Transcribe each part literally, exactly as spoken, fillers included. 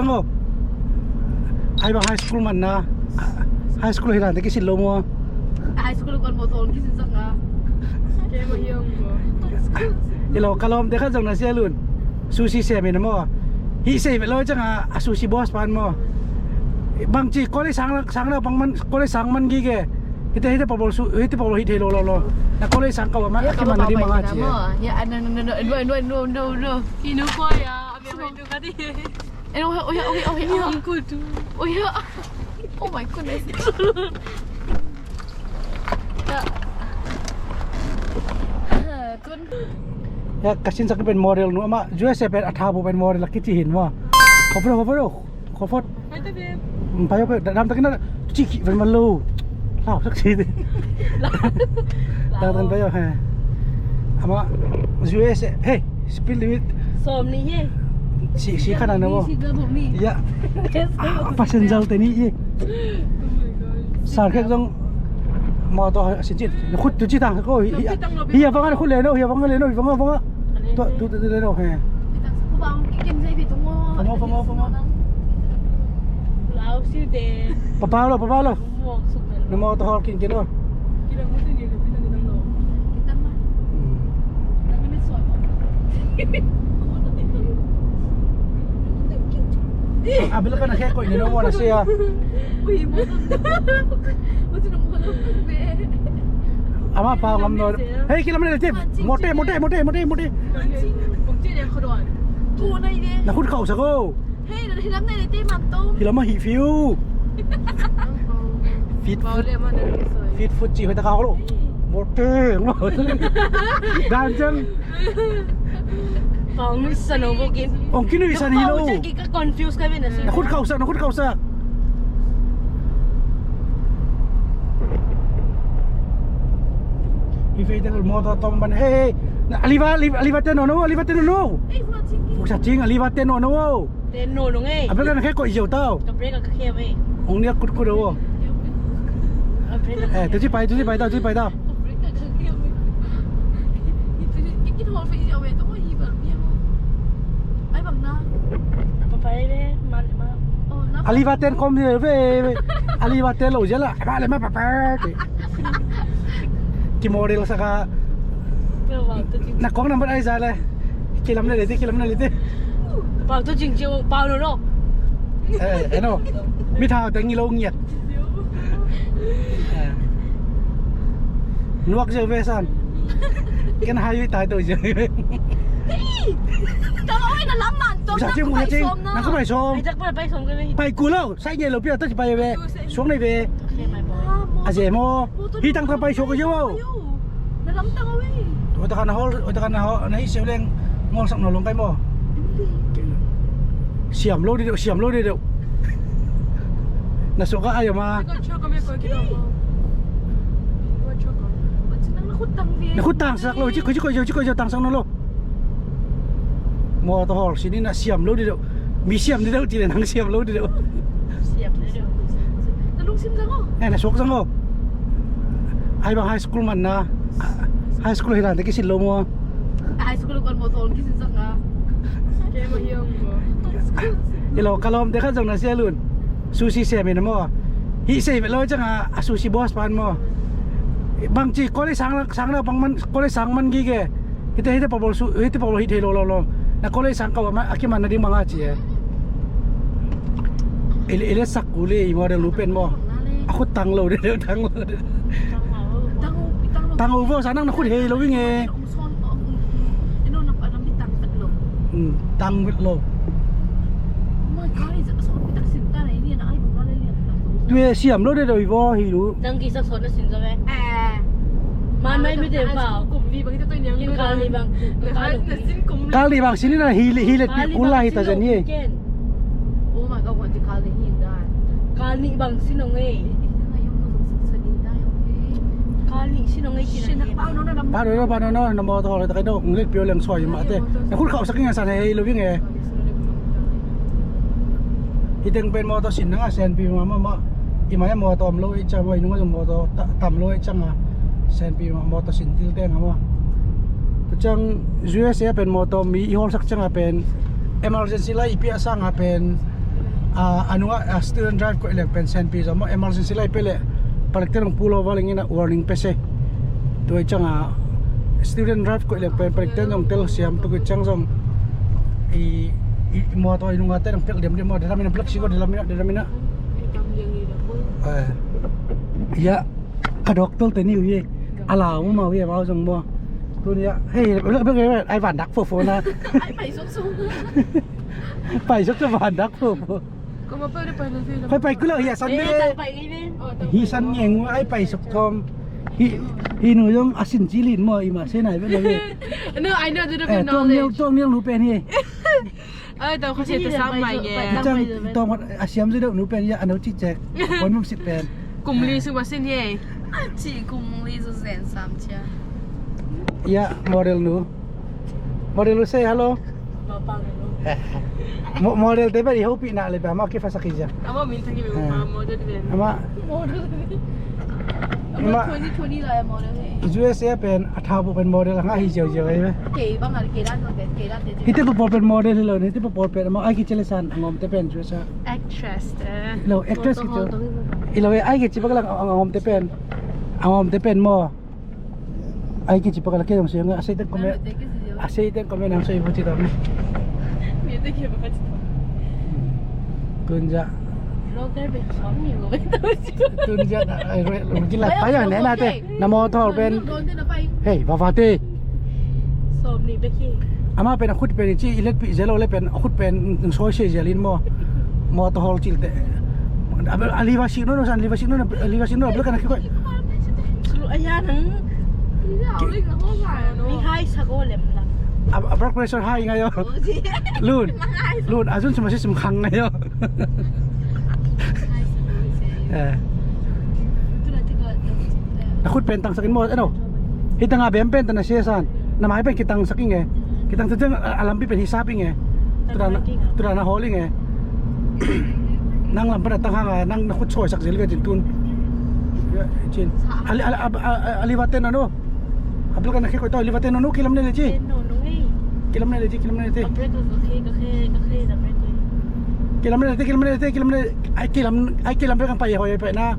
Ngo. Ai bang high school man na. High school hi dan te kisin lo mo. High school kon mo tol kisin sang na. Ke mo hiong mo. Ilo kalom te khat zong na sia lun. Sushi se me na mo. Hi se me lo chang a, a sushi boss pan mo. Bang chi college sang, sang na bang man, college sang man gi ke. Hite, hite pabol su, hite pabol hite lo lo lo. Na college sang ka wa ma, aki man na di manga chi. Ya, no no no no no no no no. Kinu ko ya. Oh yeah, oh yeah, oh yeah, oh yeah. Oh yeah. Oh my goodness. Ya, kasin sak pen model nu ama U S A pen a thabu pen model la kici hin wa. Khofro, khofro, khofot. Payo pe, dam takin na ciki pen malu. Lau sak si. Lau tan payo he. Ama U S A, hey, speed limit. Som ni he. Si, si kana na mo. Ya. Passenger te ni he. Sar kek zong. Motor ha, sin cin. Na khut tu ci tang ko. Hi, hi, hi, ya bang na khut le no, hi, ya bang le no, hi, bang, bang. Tu, tu, tu le no he. Famo, famo, famo. Papa lo, papa lo. Na motor hol kin kin lo. Abel ka na khe ko ina no mo na sia. Ama pa ngam no. Hey, kilam na le te. Mote, mote, mote, mote, mote. Na khut khau sa ko. Hey, na hilam na le te man tom. Hilam ma hi fiu. Fit foot. Fit foot ci hoi ta ka lo. Mote. Dan jang. Kong sa no mo kin. Ong kinu isan hi lo. Ka confuse ka ben na si. Na khut khau sa, na khut khau sa. Hi fei te lo motor tom ban. Hey, hey. Na aliva, aliva, aliva te no no, aliva te no no. Fu sa cing aliva te no no. Te no no nge. A brake na khe ko i zeu tau. Ka brake ka khe me. Ong nia kut kut o. Eh, tu ci pai, tu ci pai tau, tu ci pai tau. Aliva ten kom ve ve. Aliva ten lo zela. Ba le ma papa. Ki model saka. Na kong number ai za le. Kilam le le ti, kilam le le ti. Pau tu jing jing pau no no. Eh, eh no. Mi thau teng ngi lo ngiat. Nuak zeu ve san. Ken hai tai to zeu. Tama oi na lam man to. Sa jing mu jing. Na ko pai som. Pai ku lo. Sai nge lo pia ta pai ve. Suang nei ve. A je mo. Hi tang ta pai sok zeu. Na lam tang oi. Oi ta kan hol, oi ta kan hol. Na hi seu leng ngol sak no long kai mo. Siam lo di deuh, siam lo di deuh. Na suak a ai ma. Na khut tang sak lo, ci koi, ci koi, ci koi, tang sak no lo. Motor hol sini na siam lo di deuh. Mi siam di deuh, ci le nang siam lo di deuh. Siam lo di deuh. Na lungsim zang o. Eh, na suak zang o. Ai bang high school man na. High school hi dan te kisin lo mo. High school kon mo tol kisin sang na. Ke mo hiong mo. Ilo kalom te khat zong na sia lun. Sushi se me na mo. Hi se me lo chang a, a sushi boss pan mo. Bang ci college sang, sang na bang man, college sang man gi ke. Hite, hite pabol su, hite pabol hite lo lo lo. Na college sang ka wa ma, aki man na di manga ci e. Ele, ele sak ku le i model nu pen mo. A khut tang lo de, tang lo de. Tang u vo sa nang na khut hei lo ing e. Tang vet lo. Tu e siam lo de doi vo hi lu. Tang ki sak son na sin zo me. Man mai mi de pau. Kal ni bang. Kal ni bang sini na hi, hi le pi kula hi ta zan hi. Oh my God, kal ni bang sino ngei. Kal ni sino ngei kina. Pa no no, pa no no, na motor hol ta kai no, nglik pio leng soi ma te. Na khut khau sak ing a san hei lo ing e. Hi teng pen motor sin na nga sen pi ma ma ma. I ma motor om lo i chang wa i nung a motor tam lo i chang a. Sen pi ma motor sin til teng a ma. Tu chang U S A pen motor mi i hol sak chang a pen emergency la i pia sang a pen A, a nungah, a, student drive koih leng pen senpi zong maw, emergency light pia leh palikte nong pull over leng in a warning pia se. Tua i ciangah student drive koih leng pen palikte nong telsiam tuk i ciang zong i, i, i mawtaw i nungah te nong pelh diamdiam maw, dedamin a, black sigo dedamin a, dedamin a. Eh. Ya. Ka doctor te ni uh hi. A lau mah uh hi, amau zong maw. Tuni a, hei, ai vandak fofo na. Ai pai sok sok. Pai sok sok vandak fofo. Koi pai kul a hi a san me. Hi san ngeng uh ai pai sok kom. Hi, hi nu zong a sin ci lin maw, i ma se nai ve lo ve. No, I know the knowledge. Tuang nial, tuang nial nu pen hi. Ai, tau kha se ta sam mai nge. Cang tong a siam zui deuh nu pen ya, a no ci cek. Pon mum sit pen. Kum li sung va sin ye. Ci kum li zu zen sam cia. Ya, model nu. Model nu say hello. Model te pen i hopih na le ba ma ki fa sa ki ja. Ama min thang ki ma model pen. Ama. Model. Ama. Twenty twenty la model he. U S A pen a thau pen model nga hi ziau ziau ai. Kei bang a kei dan pen, kei dan te. Hite pa pawl pen model hi lo ni, hite pa pawl pen ama ai ki chele san a ngom te pen U S A. Actress te. Lo actress ki to. I lo ai ki chi bak lang a ngom te pen. A ngom te pen maw. Ai ki chi bak lang ke dong siang a sei ten kome. A sei ten kome nang soi bu chi dong. Mi te ke ba chi dong. Kun ja. Vlogger pen sawm ni lo. Kun ja na ai re lo ki la pa ya ne na te. Na mawtaw pen. Hei, vava te. Sawm ni bek hi. Ama pen a khut pen i ci i letpih zel lo le pen a khut pen soi se zel in maw. Mawtaw hawl cil te. A liva sik no no san liva sik no no liva sik no no bel kan a kikoi. Sulu aya nang. Mi hai sa go lem la. A blood pressure high ngai yo. Lun. Lun a zun suma si sum khang ngai yo. Eh. Na khut pen tangsak in maw, eno. Hita nga bem pen tana sia san. Na mai pen kitangsak inge. Kitangsak teng a lampi pen hisap inge. Tura na, tura na hol inge. Nang lam pen a tang hanga nang na khut soisak zel ve cin tun. Cin. Ali, ali, ali, ali vaten ano. Abel ka na khe koi tau liva te nonu kilam ne le ci. Kilam ne le ci, kilam ne le ci. Kilam ne le ci, kilam ne le ci, kilam ne. Ai kilam, ai kilam pe kan pai hoi pe na.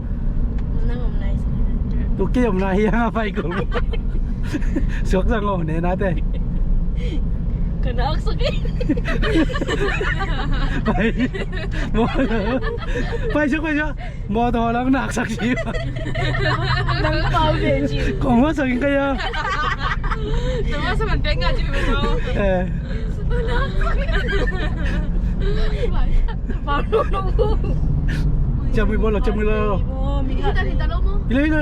Tu ke om na hi ha pai ko. Suak sang o ne na te. Ka nak suak. Pai. Mo. Pai suak, pai suak. Mawtaw lang naksak si. Nang pau ve ci. Kong wa sang kaya. Nang wa sa man pek nga ci mo. Eh. Ciamui bolo, ciamui lo. Ila ila.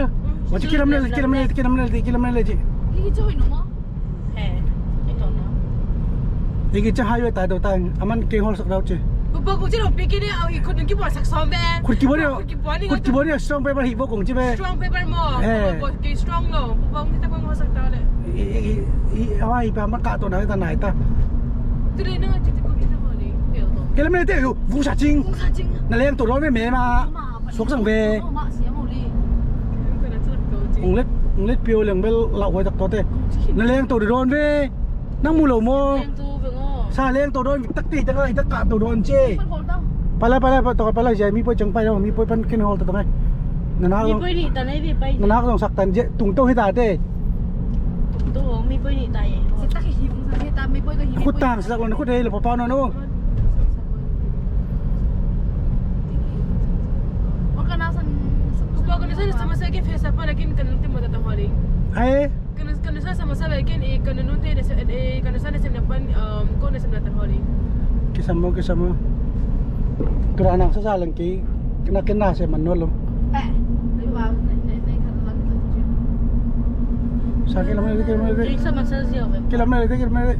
Wa ci kilam ne, kilam ne, kilam ne, kilam ne ci. Igi ca highway tai do tang aman keng hol sak dau ci. Bukbok kong ci lo pi kini au i khut nung ki buan sak som be. Khut ki buan ni. Khut ki buan ni. Khut ki buan ni strong paper hi bok kong ci be. Strong paper mo. Eh. Bukbok ki strong lo. Bukbok kita kong hol sak dau le. I i i awa i pa man ka to nai ta nai ta. Tu le na ci ti kong ci ta mo ni. Kilam ne te yu vung sa cing. Vung sa cing. Na leng to lo me me ma. Suak sang ve. Ong let, ong let piau leng bel lau huai tak tua te. Na leng to de don ve. Nang mu lo mo. Sa leng to don tak ti tak ai tak ka to don ce. Pala pala pa to pala zia mi poi cang pai lo mi poi pan ken hol ta tong ai. Na na. Mi poi ni ta nai ve pai. Na na dong sak tan je tung to hi ta te. Tung to mi poi ni ta ye. Khut tang sak lo na khut hei lo pa pa no no. Organization sama sa ke fesa pa lakin kan ti mo ta holi. Ai. Kan kan sa sama sa lakin i kan nu te de e kan sa de sem na pan um ko na sem na ta holi. Kisamo kisamo. Kira nang sa salang ki na kena se manolo. Sa kilometer kilometer. Kilometer kilometer.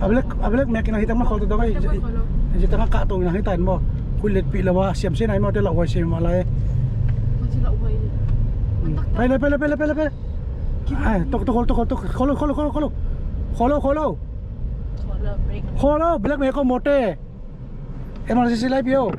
A belek a belek mek ina hitang ma khol to dong ai. Hitang ka to ina hitan mo. Kulet pi lawa siam sin ai mo te lawa siam ma lai. Pai le pai le pai le pai le pai. Ai tok tok tok tok kholo kholo kholo kholo. Kholo kholo. Kholo belek mek ko mote. Emergency light pia o.